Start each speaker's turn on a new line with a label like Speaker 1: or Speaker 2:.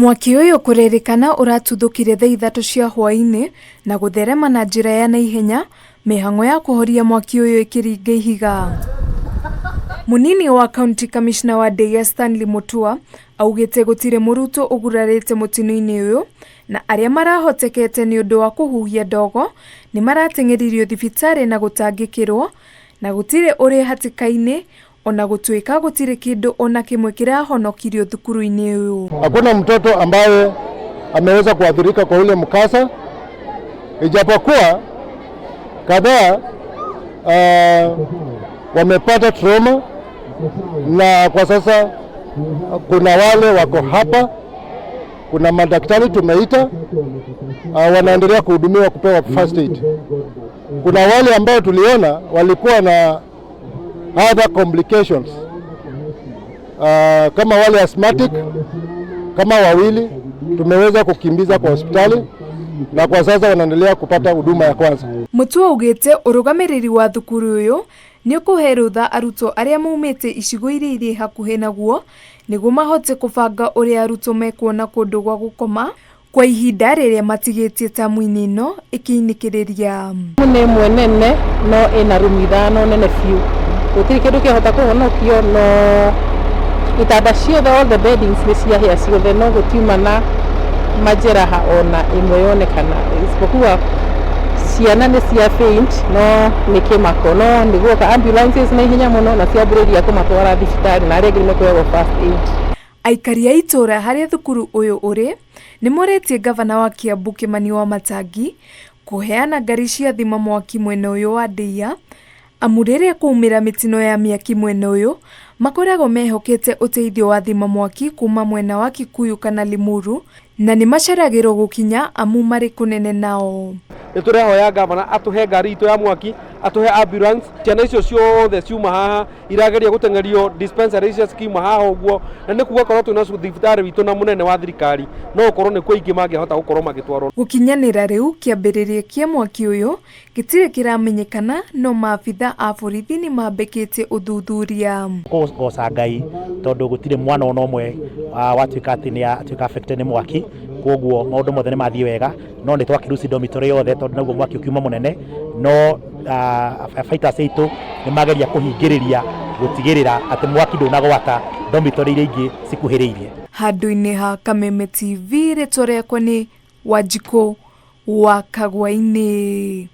Speaker 1: Mwaki ũyũ kũrerĩkana ũratuthũkire thaa 3 cia hwaĩ-inĩ na gũtherema na njĩra ya naihenya mĩhang'o ya kũhoria mwaki ũyũ ĩkĩringa ihiga. Mũnini wa County Commissioner wa Ndeiya Stanley Mutua augĩte gũtirĩ mũrutwo ũgurarĩte mũtino-inĩ ũyũ na arĩa marahotekete nĩ ũndũ wa kũhuhia ndogo nĩ marateng'eririo thibitarĩ na gũtangĩkĩrwo na gũtirĩ ũrĩ hatĩka-inĩ ona gũtuĩka gũtirĩ kĩndũ ona kĩmwe kĩrahonokirio thukuru-inĩ ũyũ.
Speaker 2: Hakuna mtoto ambaye ameweza kuathirika kwa ule mkasa, ijapokuwa kadhaa wamepata trauma, na kwa sasa kuna wale wako hapa, kuna madaktari tumeita, wanaendelea kuhudumiwa kupewa first aid. Kuna wale ambao tuliona walikuwa na other complications kama wale asthmatic kama wawili tumeweza kukimbiza kwa hospitali na kwa sasa wanaendelea kupata huduma ya kwanza.
Speaker 1: Mutua augĩte ũrũgamĩrĩri wa thukuru ũyũ nĩ ũkũhe rũtha arutwo arĩa maumĩte icigo iria irĩ hakuhĩ naguo nĩguo mahote kũbanga ũrĩa arutwo mekuona kũndũ gwa gũkoma kwa ihinda rĩrĩa matigĩtie tamu-inĩ ĩno ĩkĩinĩkĩrĩria.
Speaker 3: Nĩ ĩmwe nene no ĩna rumu 5 nene biũ, gũtirĩ kĩndũ kĩahota kũhonokio, no itanda ciothe, all the beddings nĩ ciahĩa ciothe, no gũtiuma na majeraha ona ĩmwe yonekana, isipokuwa ciana nĩ cia faint, no nĩ kĩmako, no nĩ guoka ambulances na ihenya mũno na ciambĩrĩria kũmatwara thibitarĩ na arĩa angĩ nĩ mekũheagwo first aid.
Speaker 1: Aikari a itũũra harĩa thukuru ũyũ ũrĩ nĩ morĩtie ngavana wa Kiambu Kimani Wamatangi kũheana ngari cia thima mwaki mwena ũyũ wa Ndeiya, amu rĩrĩa kwaumĩra mĩtino ya mĩaki mwena ũyũ makoragwo mehokete ũteithio wa thima mwaki kuma mwena wa Kikuyu kana Limuru na nĩ maceragĩrwo gũkinya amu marĩ kũnene nao.
Speaker 4: Nĩ tũrehoya gavana atũhe ngari itũ ya mwaki, atũhe ambulance. Ciana icio ciothe ciuma haha irageria gũteng'erio dispensary icio cikiuma haha ũguo, na nĩ kuga korwo twĩna thibitarĩ witũ na mũnene wa thirikari no ũkorwo nĩkuo aingĩ mangĩhota gũkorwo magĩtwarwo.
Speaker 1: Gũkinyanĩra rĩu kĩambĩrĩria kĩa mwaki ũyũ gĩtirĩ kĩramenyekana, no maabitha a borithi nĩ mambĩkĩtie ũthuthuria.
Speaker 5: Kũgoca Ngai tondũ gũtirĩ mwana ona ũmwe watuĩka atĩ nĩ atuĩka affected nĩ mwaki, koguo maũndũ mothe nĩ mathiĩ wega, no nĩ twakĩruci dormitory yothe tondũ naguo mwaki ũkiuma mũnene, no firefighters aitũ nĩ mageria kũhingĩrĩria gũtigĩrĩra atĩ mwaki ndũnagwata dormitory iria ingĩ cikuhĩrĩirie.
Speaker 1: Handũ-inĩ ha Kameme TV, rĩtwa rĩakwa nĩ Wanjikũ wa Kagwainĩ.